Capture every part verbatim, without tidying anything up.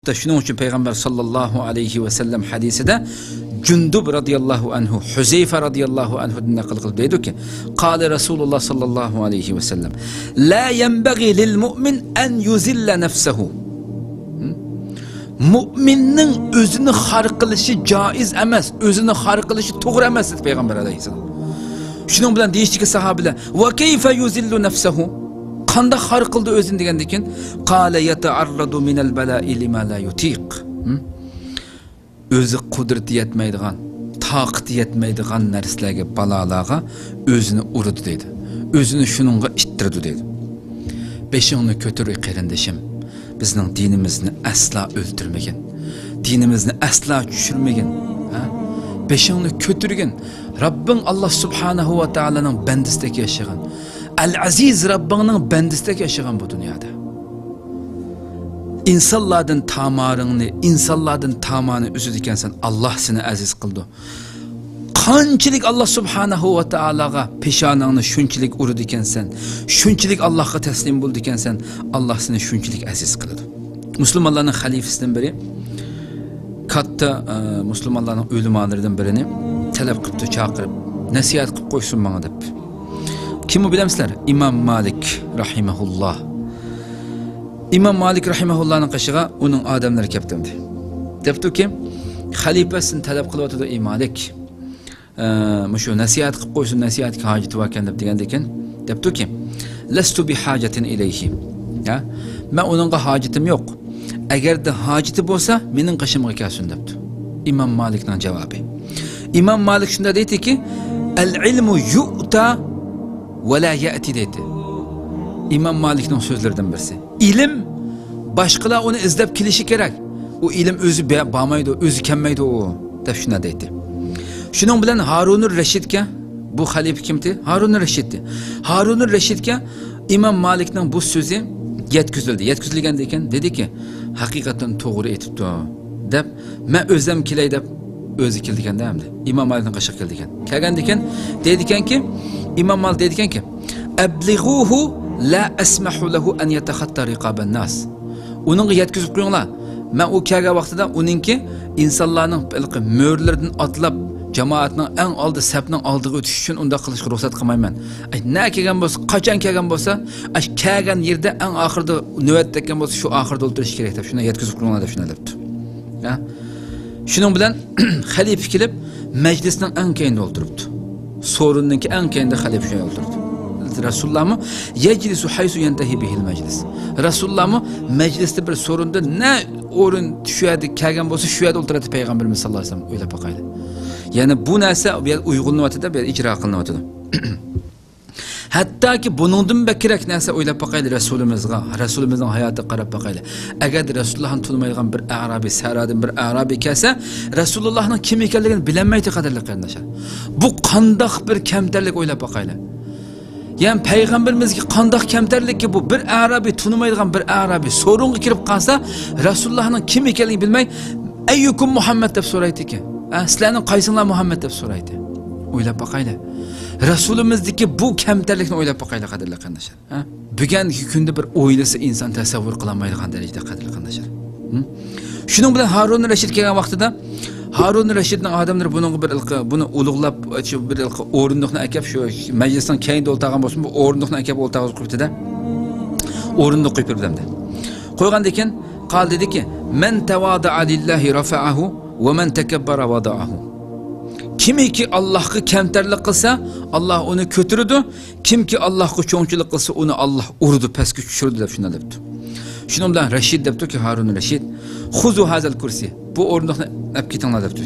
شۇنىڭ ئۈچۈن پەيغەمبەر ساللاللاھۇ ئەلەيھى ۋەسەللەم ھەدىسىدە جۇندۇب رازىياللاھۇ ئەنھۇ، ھۇزەيفە رازىياللاھۇ ئەنھۇدىن نەقىل قىلىپ دەيدۇكى، قال رسول الله صلى الله عليه وسلم: لا ينبغي للمؤمن أن يذل نفسه. مۇئمىننىڭ ئۆزىنى خار قىلىشى جائىز ئەمەس، ئۆزىنى خار قىلىشى توغرا ئەمەس، دېدى پەيغەمبەر ئەلەيھىسسالام. شۇنىڭ بىلەن دېيىشتىكى ساھابىلەر، ۋە كەيفە يۇزىللۇ نەفسەھۇ؟ قانداق خار قىلدى ئۆزىنى دېگەندىن كېيىن، قالە يەتەئەررەزۇ مىنەل بەلائى لىما لا يۇتىق. ھىم؟ ئۆزى قۇدرىتى يەتمەيدىغان، تاقىتى يەتمەيدىغان نەرسىلەرگە، بالالارغا ئۆزىنى ئۇرىدۇ دەيدۇ. ئۆزىنى شۇنىڭغا ئىتتىرىدۇ دەيدۇ. بېشىڭنى كۆتۈر، قېرىندىشىم. بىزنىڭ دىنىمىزنى ئەسلا ئۆلتۈرمىگىن. دىنىمىزنى ئەسلا چۈشۈرمىگىن. ھە؟ بېشىڭنى كۆتۈرگىن. رەببىڭ ئاللا سۇبھانەھۇ ۋە تائالانىڭ بەندىسىدەك ياشىغىن. ئەل ئەزىز رەببىڭنىڭ بەندىسىدەك ياشىغىن بۇ دۇنيادا. ئىنسانلاردىن تامارىڭنى، ئىنسانلاردىن تامارنى ئۈزىدىكەنسەن، ئاللا سېنى ئەزىز قىلىدۇ. قانچىلىك ئاللا سۇبھانەھۇ ۋە تائالاغا پېشانەڭنى شۇنچىلىك ئۇرىدىكەنسەن، شۇنچىلىك ئاللاغا تەسلىم بولىدىكەنسەن، ئاللا سېنى شۇنچىلىك ئەزىز قىلىدۇ. مۇسۇلمانلارنىڭ خەلىپىسىدىن بىرى، كاتتا، ئە، مۇسۇلمانلارنىڭ ئۆلىمالىرىدىن بىرىنى تەلەپ قىپتۇ، چاقىرىپ، نەسىھەت قىپ قويسۇن ماڭا دەپ. كىم ئۇ بىلەمسىلەر؟ ئىمام مالىك راھىمەھۇللا. ئىمام مالىك راھىمەھۇللانىڭ قېشىغا ئۇنىڭ ئادەملىرى كەپتۇ ئەمدى. دەپتۇكى، خەلىپە سېنى تەلەپ قىلىۋاتىدۇ، ئەي مالىك. ئە، مۇشۇ نەسىھەت قىپ قويسۇن، نەسىھەتكە ھاجىتى باركەن دەپ دېگەندىكىن، دەپتۇكى، لەستۇ بىھاجەتىن ئىلەيھى. ھە؟ مەن ئۇنىڭغا ھاجىتىم يوق. ئەگەردە ھاجىتى بولسا، مېنىڭ قېشىمغا كەلسۇن دەپتۇ. ئىمام مالىكنىڭ جاۋابى. ئىمام مالىك شۇنداق دەيتتىكى، ئەل ئىلمۇ يۇئتا ۋە لا يەئتى دەيتتى. ئىمام مالىكنىڭ سۆزلىرىدىن بىرسى. ئىلىم باشقىلار ئۇنى ئىزدەپ كېلىشى كېرەك. ئۇ ئىلىم ئۆزى بە-، بارمايدۇ، ئۆزى كەلمەيدۇ ئۇ، دەپ شۇنداق دەيتتى. شۇنىڭ بىلەن ھارۇنۇر رەشىدكە، بۇ خەلىپە كىمتى؟ ھارۇنۇر رەشىدتى. ھارۇنۇر رەشىدكە ئىمام مالىكنىڭ بۇ سۆزى يەتكۈزۈلدى. يەتكۈزۈلگەندىن كېيىن دېدىكى، ھەقىقەتەن توغرا ئېيتىپتۇ، دەپ، مەن ئۆزەم كېلەي دەپ ئۆزى كېلىدىكەن-دە ئەمدى. ئىمام مالىكنىڭ قېشىغا كېلىدىكەن. كەلگەندىن كېيىن دەيدىكەنكى، ئىمام مالىك دەيدىكەنكى، ئەبلىغۇھۇ لا ئەسمەھۇ لەھۇ ئەن يەتەخەتتا رىقابەن ناس. ئۇنىڭغا يەتكۈزۈپ قويۇڭلار. مەن ئۇ كەلگەن ۋاقتىدا ئۇنىڭكى ئىنسانلارنىڭ ھېلىقى مۆرىلىرىدىن ئاتلاپ، جامائەتنىڭ ئەڭ ئالدى، سەپنىڭ ئالدىغا ئۆتۈش ئۈچۈن ئۇنداق قىلىشقا رۇخسەت قىلمايمەن. ئەي، نە كەلگەن بولسا، قاچان كەلگەن بولسا، ئاشۇ كەلگەن يېرىدە ئەڭ ئاخىرىدا نۆۋەت تەگكەن بولسا، شۇ ئاخىرىدا ئولتۇرۇشى كېرەك دەپ، شۇنداق يەتكۈزۈپ قويۇڭلار دەپ شۇنداق دەپتۇ. ھە؟ شۇنىڭ بىلەن خەلىپە كېلىپ، مەجلىسنىڭ ئەڭ كەينىدە ئولتۇرۇپتۇ. سورۇننىڭكى ئەڭ كەينىدە خەلىپە شۇ يەردە ئولتۇرۇپتۇ. رەسۇلۇللامۇ يەجلىسۇ ھەيسۇ يەنتەھى بىھىل مەجلىس. رەسۇلۇللامۇ مەجلىستە بىر سورۇندا نە ئورۇن شۇ يەردە كەلگەن بولسا، شۇ يەردە ئولتۇراتتى پەيغەمبىرىمىز ساللاللاھۇ ئەلەيھى ۋەسەللەم. ئويلاپ باقايلى. يەنى بۇ نەرسە بۇ يەردە ئۇيغۇنلىنىۋاتىدۇ، بۇ يەردە ئىجرا قىلىنىۋاتىدۇ. ھەتتاكى بۇنىڭدىن بەكرەك نەرسە ئويلاپ باقايلى رەسۇلىمىزغا، رەسۇلىمىزنىڭ ھاياتىغا قاراپ باقايلى. ئەگەردە رەسۇلۇللاھنى تونۇمايدىغان بىر ئەرابىي، سەھرادىن بىر ئەرابىي كەلسە، رەسۇلۇللاھنىڭ كىم ئىكەنلىكىنى بىلەلمەيتتى، قەدىرلىك قېرىنداشلار. بۇ قانداق بىر كەمتەرلىك، ئويلاپ باقايلى. يەنى پەيغەمبىرىمىزگە قانداق كەمتەرلىككى بۇ، بىر ئەرابىي، تونۇمايدىغان بىر ئەرابىي سورۇنغا كىرىپ قالسا، رەسۇلۇللاھنىڭ كىم ئىكەنلىكىنى بىلمەي، ئەييۇكۇم مۇھەممەد دەپ سورايتتىكەن. ئە، سىلەرنىڭ قايسىڭلار مۇھەممەد دەپ سورايتتى. ئويلاپ باقايلى. رەسۇلىمىزدىكى بۇ كەمتەرلىكنى ئويلاپ باقايلى، قەدىرلىك قېرىنداشلار. ھە؟ بۈگۈنكى كۈندە بىر ئويلىسا ئىنسان تەسەۋۋۇر قىلالمايدىغان دەرىجىدە، قەدىرلىك قېرىنداشلار. ھە؟ شۇنىڭ بىلەن ھارۇن رەشىد كەلگەن ۋاقتىدا، ھارۇن رەشىدنىڭ ئادەملىرى بۇنىڭغا بىر ئىلقى، بۇنى ئۇلۇغلاپ، شۇ بىر ئىلقى ئورۇندۇقنى ئەكەپ، شۇ مەجلىسنىڭ كەينىدە ئولتۇرغان بولسىمۇ، بۇ ئورۇندۇقنى ئەكەپ ئولتۇرغۇزۇپ قويۇپتۇ-دە. ئورۇندۇق قويۇپ بېرىپتۇ. قويغاندىن كېيىن، قال دېدىكى، مەن تەۋادەئە لىللاھى رەفەئەھۇ ۋە مەن تەكەببەرە ۋەدەئەھۇ. كىمكى ئاللاھقا كەمتەرلىك قىلسا، ئاللاھ ئۇنى كۆتۈرىدۇ. كىمكى ئاللاھقا چوڭچىلىق قىلسا، ئۇنى ئاللاھ ئۇرىدۇ، پەسكە چۈشۈرىدۇ دەپ شۇنداق دەپتۇ. شۇنىڭ بىلەن رەشىد دەپتۇكى، ھارۇن رەشىد، خۇزۇ ھازەل كۇرسى، بۇ ئورۇندۇقنى ئەپ كېتىڭلار دەپتۇ.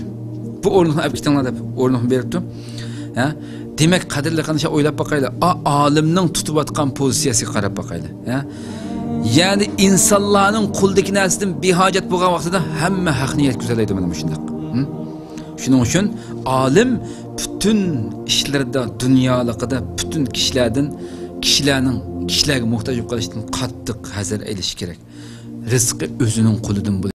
بۇ ئورۇندۇقنى ئەپ كېتىڭلار دەپ ئورۇندۇقنى بېرىپتۇ. ھە؟ دېمەك، قەدىرلىك قېرىنداشلار، ئويلاپ باقايلى. ئا-، ئالىمنىڭ تۇتۇۋاتقان پوزىتسىيەسىگە قاراپ باقايلى. ھە؟ يەنى ئىنسانلارنىڭ قولىدىكى نەرسىدىن بىھاجەت بولغان ۋاقتىدا ھەممە ھەقنى يەتكۈزەلەيدۇ مانا مۇشۇنداق. ھە؟ شۇنىڭ ئۈچۈن ئالىم پۈتۈن ئىشلىرىدا، دۇنيالىقىدا پۈتۈن كىشىلەردىن، كىشىلەرنىڭ، كىشىلەرگە موھتاج بولۇپ قېلىشتىن قاتتىق ھەزەر ئېلىشى كېرەك. رىزقى ئۆزىنىڭ قولىدىن بولۇشى